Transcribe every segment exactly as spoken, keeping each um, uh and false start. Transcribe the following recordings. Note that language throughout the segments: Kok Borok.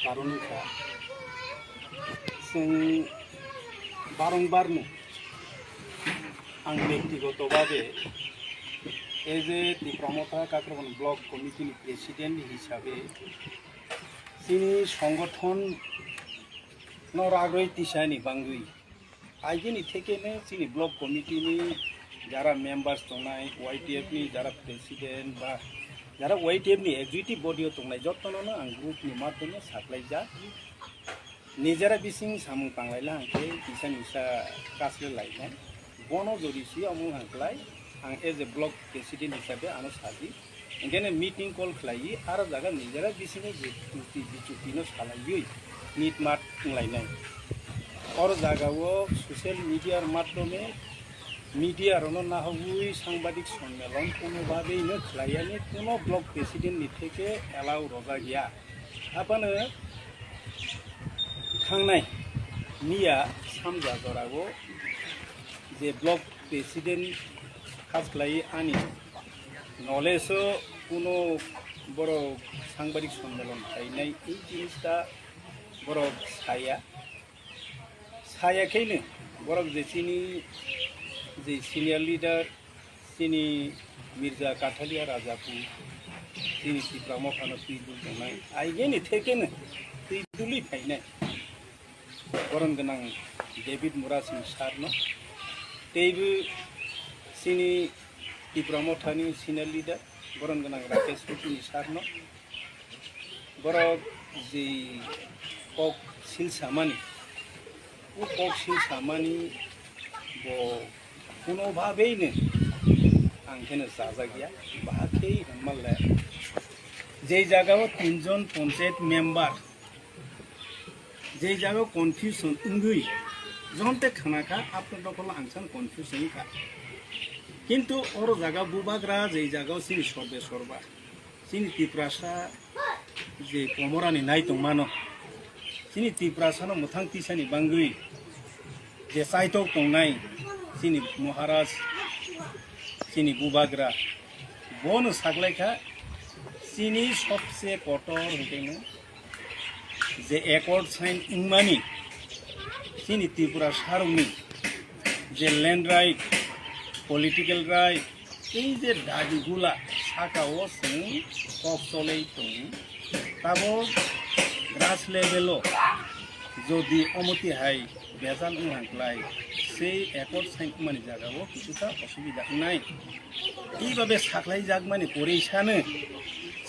Karon wngkha, chwng barongbarno ang bektigoto babe as a Tipra Motha Kakrabon Block Committee ni President hisabe chini songothon no ragroi tisani bangwi aigini thekeno chini block committee ni jara members tongnai, Y T F ni jara president ba jara Y T F ni executive body o tongnai jotono no ang group ni madhyome saklaijak. Nijera bising samung tanglaila hwnkhe kisa misa kasle lainai. Bono jodi si omo hwnklai ang as a block president hisabe ano saji. Hingkhe meeting call khlaiwi aro jaga nijera bisingo je chuti bichuti no salaiwi meet mat wnglainai. Oro jaga o social media madhyome media rokno nahogwi sangbadik sonmelon kuno bagwi no khlaiyani, kuno block president ni theke allow rojak ya. Haphano thangnai miya samja jorao je block president khas khlai ani knowledge o kuno borok sangbadik sonmelon khlainai ei jinista borok saya. Saya kheino borok je chini je senior leader chini Mirza Kathalia Rajapu chini Tipra Mothano twi dul tongnai aigini thekeno twi duli phainai. Boron gwnang David Murasing sarno, teibo chini Tipra Mothani senior leader, boron gwnang Rakesh Rupini sarno, borok je kok sil samani, o kok sil samani bo kuno bhabeino ang kheno chajak ya, bahai khe hwnma le. Je jagao tinjon panchayat member je jaga confusion wngwi, jonte khana kha, apno dokolo ang san confusion wngkha. Kintu oro jaga bubagra je jaga chini sorbe sorba, chini Tiprasa je komorani nai tongmano, chini Tiprasano mwthang tisani bangwi je chaitok tongnai chini Maharaj, chini bubagra, bono saklaikha chini sobse kotor hwnkhe je accord sign wngmani chini Tripura sarokni je land right, political right, tei je dabi gula saka o chwng kok cholai tongo. Tabok grass level o jodi omo twi hai bejal wngkha klai, sei accord sign wngmani jaga o kisa ta osubida wngnai. Tei babe saklai jakmani pore sano,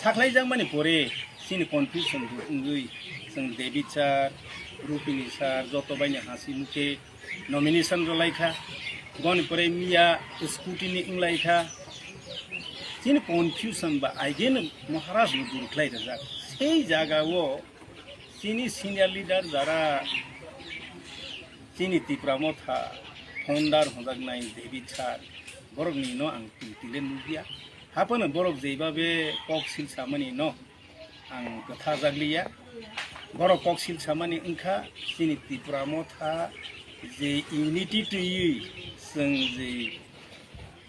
saklai jakmani pore chini confusion bo wngwi chwng David sir, Rupini sir, joto baini hasi mukhe nomination rwlaikha, boni pore miya scrutiny wnglaikha. Chini confusion ba aigeno Maharaj bo dur khlai rwjak. Sei jaga o chini senior leader jara chini Tipra Motha founder hwnjaknai David sir, borokni no ang tile nukya. Haphano borok jeibabe kok sil samani no ang kwtha jakliya. Borok kok sil samani wngkha chini Tipra Motha je unity twiwi chwng je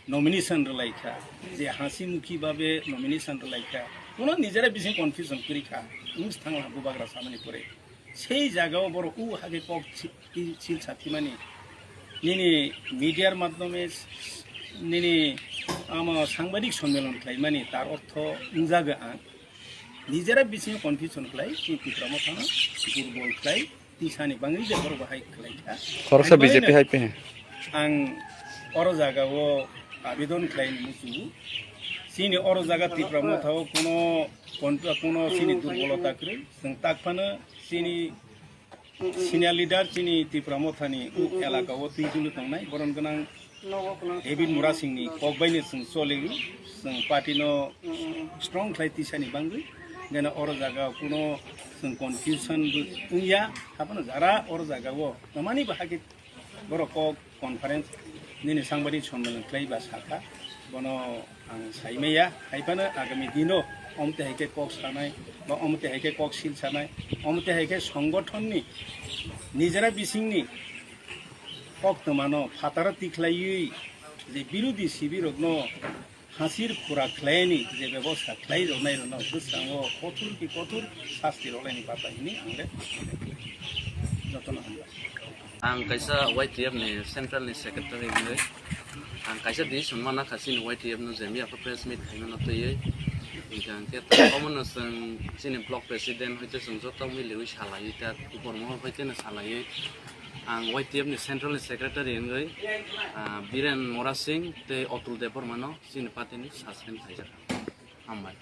nomination rwlaikha, je hasi mukhi babe nomination rwlaikha, kuno nijera bising confusion kwrwikha, wngsi thangla bubagra samani pore. Sei jagao borok u hake kok si-, i-, sil sathimani. Nini media madhyome s-, s-, nini ama sangbadik sonmelon khlaimani tar ortho wngjago ang. Nijera bisingo confusion khlai, chini Tipra Mothano durbol khlai, tisani bangwi je borok bahai khlai kha. Khoroksa Ani B J P bagwino hai pe. Ang oro jagao abedon khlai ni muchungo. Chini oro jaga Tipra Mothao kuno kon-, kuno chini durbolota kwrwi, chwng tak phano chini senior leader chini Tipra Mothani u elaka o twi dulu tongnai, boron gwnang David Murasingni kok baino chwng choli, chwng party no strong khlai tisani bangwi, gana oro jaga kuno chwng confusion bo wngya, haphano jara oro jaga o tamani bahai khe borok kok conference nini sangbadik sonmelon khlai ba sakha, bono ang saimaya, haiphano agami dino omte hai khe kok sanai, ba omte hai khe kok sil sanai, omte hai khe songothonni nijera bisingni kok twmano phataro tikhlaiwi je birodi sibirokno Hasir khura khlaini je bebosta khlai rwnai rwno bwskango kothor ki kothor sasti rwlaini bata hini ang le jotono hambai. Ang kaisa Y T F ni central ni secretary hinwi ang kaisa decision mana kha chini Y T F no je miya press meet khaimano twiwi. Hingkha hingkhe tabuk omono chwng chini block president hoite chwng joto miliwi salaiwi ta upor mohor hoite no salaiwi ang Y T F ni central ni secretary wngwi, ah, Biren Mora Singh tei Atul Debbarma no chini party ni suspend khaijak. Hambai.